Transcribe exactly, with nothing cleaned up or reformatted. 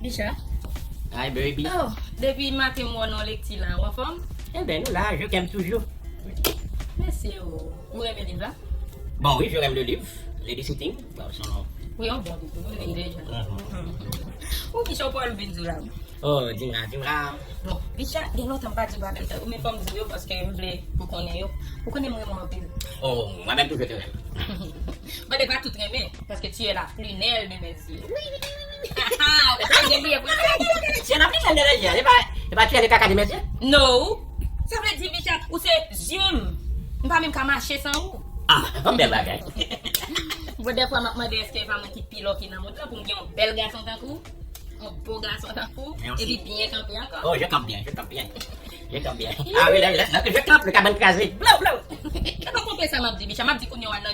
Bicha. Hi baby. Oh, depi maten m wè w nan lekti la, w anfòm? Enben nou la, je t'aime toujours. Mèsi o. Ou renmen liv la? Bon, oui, je renmen le livre, Lady Sitting. Bon, son nom. Wi, yon bon liv, ou renmen deja. Mhm. Ou ki chan w pral vin di la? Oh, Dimra, Dimra. Bon, Bicha, gen lontan m pa di bagay sa, ou men fò m di yo paske m vle pou konnen yo. Ou konnen m renmen w anpil. Oh, moi-même tout je te renmen. Bon, de pa tout renmen, paske tu es la prunelle de mes yeux. Ou pa gen byen pou Se la prunelle de mes yeux, se pa, se pa tu es le caca de mes yeux. No. Sa vle di, Bicha, ou se zye m. M pa menm ka mache san ou. Ah, yon bèl bagay. Bon, dèfwa m ap mande èske e pa mwen ki pi lòki nan mond lan pou m gen yon bèl gason tankou w, yon bo gason tankou w, Merci. Epi byen kanpe ankò. Oh, je campe bien, je campe bien. Je campe bien. Ah oui, là, là, là, je campe, le cabane crasé. Blow, blow. E pa konprann sa m ap di, Bicha. M ap di kounye a w al nan